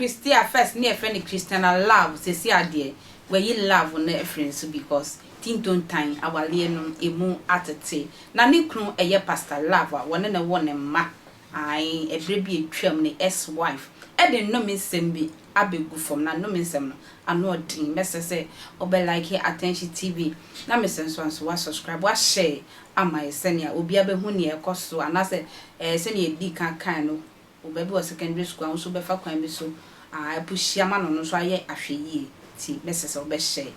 Christy a first ne yɛfrɛ no Christiana Love sɛsi adeɛ wayi love no afiri ne so because tintontan awaleɛ no ɛmu atete na ne kunu ɛyɛ Pastor Love a wɔne no wo ne mma ae ɛberɛ bi atwam ne ex wife ɛde nnome nsɛm bi abɛgu fam na nnome nsɛm no ano ɔden. Mɛsrɛ sɛ wobɛ like Attention TV na mesrɛ nso anso wa subscribe wa share ama yɛ sɛnea obiara bɛhu nea ɛkɔ so anaasɛ ɛɛ sɛnea yɛdi kan kan no. Wo ba bi wɔ secondary school a, wo nso wobɛfa kwan bi so apushi ama no, ɔno nso ayɛ ahwɛyie nti mɛsɛ sɛ wobɛhyɛ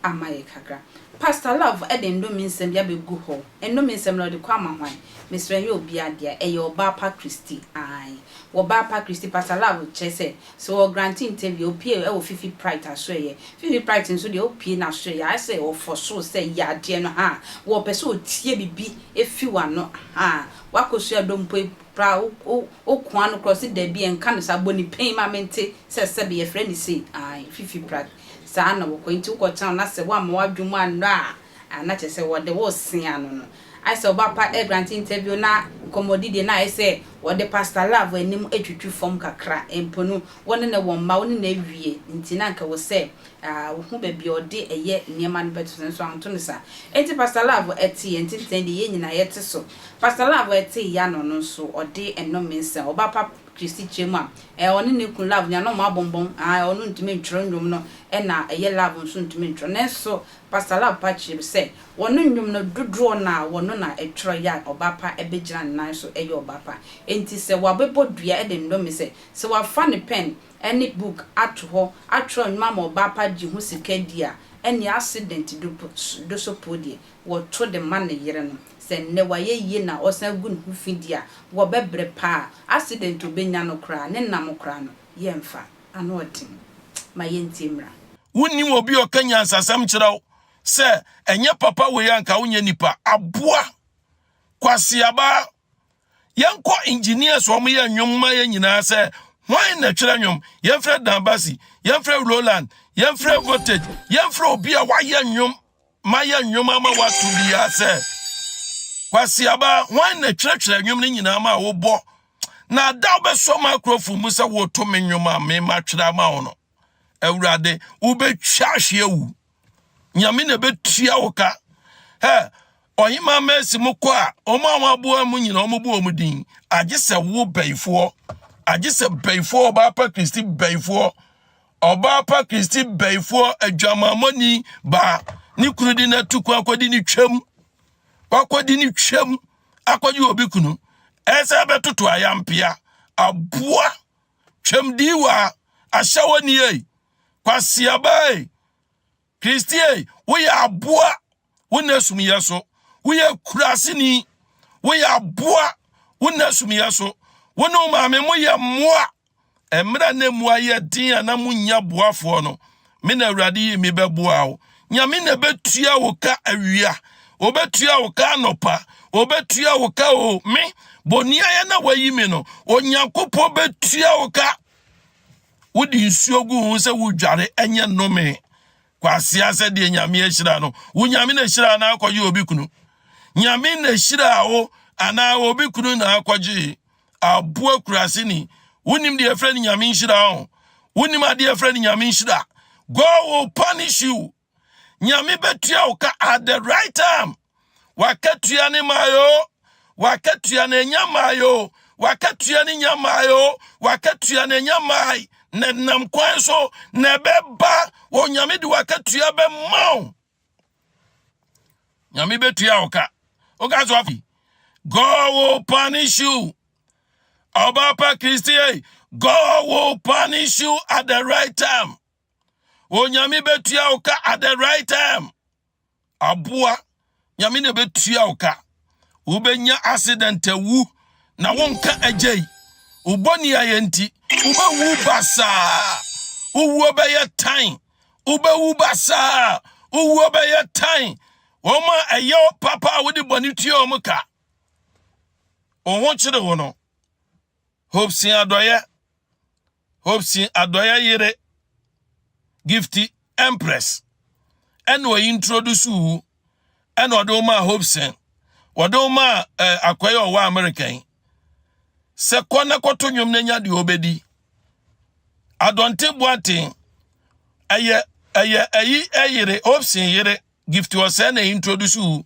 ama yɛ kakra. Pastor Love de nnome nsɛm bi abɛgu hɔ. Nnome nsɛm no ɔde kɔ ama hwan? Mesrɛ ɛnyɛ obiara dea, ɛyɛ Ɔbaa Pa Christy. Ae, Ɔbaa Pa Christy, Pastor Love kyerɛ sɛ, sɛ ɔ grante interview a, ɔpue wɔ Fifi Prite asoɛeɛ. Fifi Prite nso deɛ ɔpue n'asoɛeɛ a, ayɛ sɛ ɔfɔsoo sɛ yɛ adeɛ no haa, wɔpɛ sɛ ɔtie biribi fi w'ano haa, woakɔsua dompo Pra wo wo wo koa no korɔ se dabi ɛnka no saa bɔ ne pain ma mente sɛ sɛbe yɛfrɛ no sei ae fifi pra saa na wɔkɔ nti wokɔ town na sɛ woamma w'adwene mu annɔ a ah na kyerɛ sɛ wɔde wo se ano no ayɛ sɛ ɔba pa grant interview na nkɔmmɔdi deɛ na ayɛ sɛ wɔde pastor love anim atwitwi fam kakra mpo no wo ne no wɔ mma wo ne no awie nti na anka ɛwɔ sɛ Ah, wohu baabi a ɔde ɛyɛ nneɛma no bɛto so, nanso anto no saa. Enti Pastor Love tee yɛn ntenten deɛ yɛn nyinaa yɛte so. Pastor Love tee yɛn ano no nso, ɔde nnome nsɛm. Ɔba pa Christy kyerɛ mu a, eh, ɔne ne kunu Love nyinaa na wɔn abɔnbɔn. Ah, ɔno ntumi ntwerɛ nnwom no, ɛna ɛyɛ Love nso ntumi ntwerɛ. Nanso Pastor Love pa kyerɛ mu sɛ, wɔn nnwom no dodoɔ no ara wɔno na ɛtwerɛ yɛ a ɔba pa bɛgyina ne nan so yɛ ɔba pa. Enti sɛ wabɛbɔ dua de nnome sɛ, sɛ wafa ne pɛn ne book ato hɔ atwerɛ nnwom ama ɔbaa pa gye ho sika di a, ɛnneɛ accident do do so po deɛ, wɔto de ma ne yere no. Sɛ nnɛ wayɛ yie na ɔsan gu ne ho fi deɛ a, wɔbɛbrɛ paa. Accident a ɔbɛnya no koraa, ne nam koraa no, yɛmfa. Ano ɔden. Ma yɛntie mmra. Wonnim obi a ɔka nyansasɛm kyerɛ wo sɛ ɛnyɛ papa wei anka wonyɛ nipa aboa kwaseaba. Yɛnkɔ engineers wɔn yɛ nnwom ma yɛn nyinaa sɛ hwan na twerɛ nnwom. Yɛmfrɛ Dan Basi, yɛmfrɛ Roland, yɛmfrɛ Voltage, yɛmfrɛ obi a wayɛ nnwom ma yɛ nnwom ama wato biara sɛ kwasiaba hwan na twerɛtwerɛ nnwom no nyinaa ma wobɔ na ada wobɛsɔ microphone mu sɛ woto me nnwom a mema twerɛ ama wo no. Awurade, wobɛtwa ahwe awu. Nyame na ɛbɛtua wo ka. Hɛ, ɔhema Mercy mo kɔ a, wɔn a wɔaboa mu nyina wɔn bu wɔn din. Agye sɛ wo bɛyifoɔ, agye sɛ bɛyifoɔ, ɔbaa pa Kristi bɛyifoɔ, ɔbaa pa Kristi bɛyifoɔ, adwamammɔni baa, ne kunu de no atu kwan akɔdi ne twam, wakɔdi ne twam, akɔgye obi kunu. Ɛsɛ bɛtoto ayampea, aboa. Twam diiwa ahyɛwɔ ni ei. Kwasiaba ei. Kristi ei, woyɛ aboa. Wo na sumyɛ so. Woyɛ kuraseni. Woyɛ aboa. Wo na sumyɛ so. Wo ne wo maame mo yɛ mmoa. Mmerɛ na mu ayɛ den a na monnya boafoɔ no, me na Awurade yi me bɛboa wo. Nyame na ɛbɛtua wo ka awia, ɔbɛtua wo ka anɔpa, ɔbɛtua wo ka o. Me, boniayɛ na wayi me no, Onyankopɔn bɛtua wo ka. Wode nsuo gu ho sɛ wodware, ɛnyɛ nnome. Kwasea sɛ deɛ Nyame ahyira no, wo Nyame na hyira na akɔgye obi kunu. Nyame na hyira wo anaa obi kunu na akɔgye. Aboa kuraseni, wonim deɛ ɛfrɛ no Nyame nhyira ho. Wonim adeɛ ɛfrɛ no Nyame nhyira. God will punish you. Nyame bɛtua wo ka at the right time. Wakatua ne maayo. Wakatua ne nya maayo. Wakatua ne nya maayo. Wakatua ne nya maai. Na nam kwan so na ɛbɛba. Onyame de wakatua bɛma wo. Nyame bɛtua wo ka. Woka so afi. God will punish you. Ɔba pa Kristi, God will punish you at the right time. Onyame bɛtua wo ka at the right time. Aboa, Nyame na bɛtua wo ka. Wobɛnya accident awu na wonka agyei. Wo bɔne ayɛ nti, wobɛwu basaa. Wowuo bɛyɛ tan. Wobɛwu basaa. Wowuo bɛyɛ tan. Wɔn a ɛyɛ papa a wode bɔne tua wɔn ka. Wo ho kyere wo no. Hopsin Adɔyɛ, Hopsin Adɔyɛ yere, Gifty Empress, ɛna ɔyi introduce wo, ɛna ɔde wo maa Hopsin, wɔde wo maa eh, akɔyɛ ɔwɔ America yi, sɛ kɔ na kɔto nnwom na nya deɛ ɔbɛdi. Adɔnte Boateng ɛyɛ ɛyɛ ɛyi ɛyere Hobson yere Gift ɔsɛe na introduce wo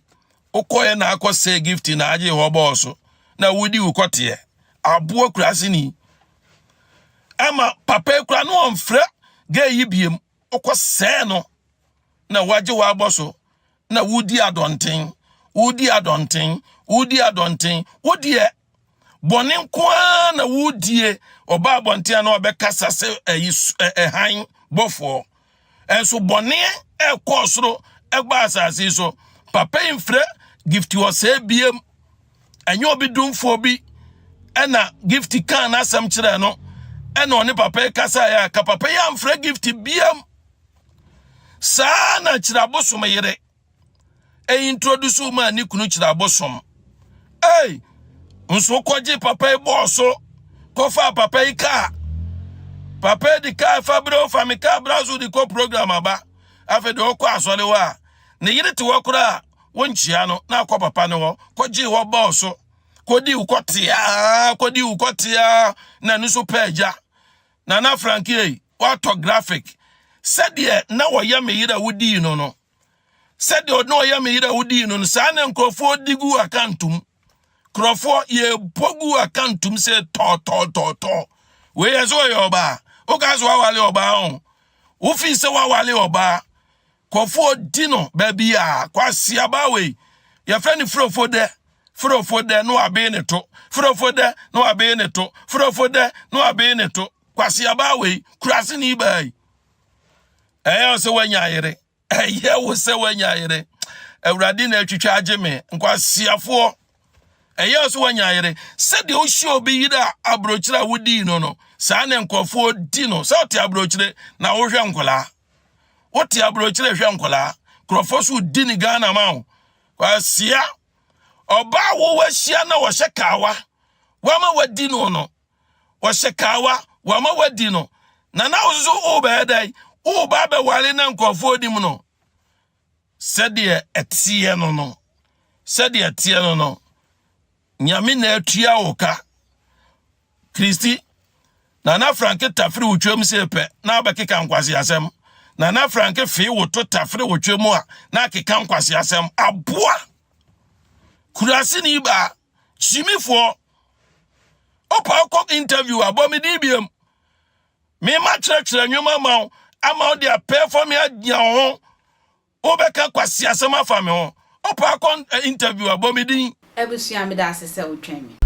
wokɔɛ na akɔ sɛ Gift na agye hɔ bɔɔ so na wodi wo kɔteɛ aboa kurase ni ɛma papa kura no ɔmfrɛ gay yi biem wokɔ sɛɛ no na wagye wɔ abɔ so na wodi adɔnten wodi adɔnten wodi adɔnten wodeɛ bɔne nko ara na wodie ɔba abɔnten a na ɔbɛkasa sɛ ɛyi ɛhan bɔfoɔ ɛnso bɔne ɛkɔɔ soro ɛba asase yi so papa yi mfrɛ Gift ɔsɛe biem ɛnyɛ obi domfoɔ bi ɛna Gift kan n'asɛm kyerɛ no ɛna ɔne papa yi kasa yɛ ka papa yi amfrɛ Gift biem saa na kyerɛ abosom yere introduce wo maa ne kunu kyerɛ abosom ei nso kɔgye papa yi bɔɔ so kɔfa papa yi kaa papa yi de kaa fa berɛ fa me kaa bra so de kɔ program aba afei de ɔkɔ asɔre hɔ a ne yere te hɔ koraa wonkyia no na akɔ papa no hɔ kɔgye hɔ bɔɔ so kɔdi wo kɔteaa kɔdi wo kɔteaa na ɛno nso pɛ agya Nana Frankie watɔ graphic sɛdeɛ na wɔyɛ me yere a wodii no no sɛdeɛ ɔne ɔyɛ me yere a wodii no no saa na nkurɔfoɔ di gu akantom nkurɔfoɔ yɛbɔ gu akantom sɛ tɔɔtɔɔtɔɔtɔɔ wei yɛ sɛ ɔyɛ ɔbaa woka sɛ wawale ɔbaa ho wofii sɛ wawale ɔbaa nkurɔfoɔ di no baabi a kwasiaba wei yɛfrɛ no furofo dɛ furofo dɛ na wabee ne to furofo dɛ na wabee ne to furofo dɛ na wabee ne to kwasiaba wei kurase ne ibaa yi ɛyɛ wo sɛ woanya yere ɛyɛ wo sɛ woanya yere awurade na atwitwa agye me nkwasiafoɔ ɛyɛ wo sɛ woanya yere sɛdeɛ wohyia obi yere a aburokyire a wodii no no saa ne nkurɔfoɔ di no sɛ wote aburokyire na wohwɛ nkwadaa wote aburokyire hwɛ nkwadaa nkurɔfoɔ so di ne ghana ma wo kwasia ɔbaa wo wahyia na wɔhyɛ kawa wama wadi no no wɔhyɛ kawa wɔama wadi no na na wo nso wobɛyɛ dɛn woba bɛware na nkurɔfoɔ nim no sɛdeɛ ɛteɛ no no sɛdeɛ ɛteɛ no no nyame na atua wo ka kristi nana franke tafere wo twam sɛ pɛ na wobɛkeka nkwase asɛm nana franke fee wo to tafere wo twam a na akeka nkwase asɛm aboa kurase ni baa kyimifoɔ Opa wokɔ interview abɔ me din biam. Me ma kyerɛkyerɛ nnwuma ma wo ama wo de apɛ me agyina wo ho. Wobɛka kwasi asɛm afa me ho. Opa kɔ interview abɔ me din. Abusua meda ase sɛ wotwɛn me.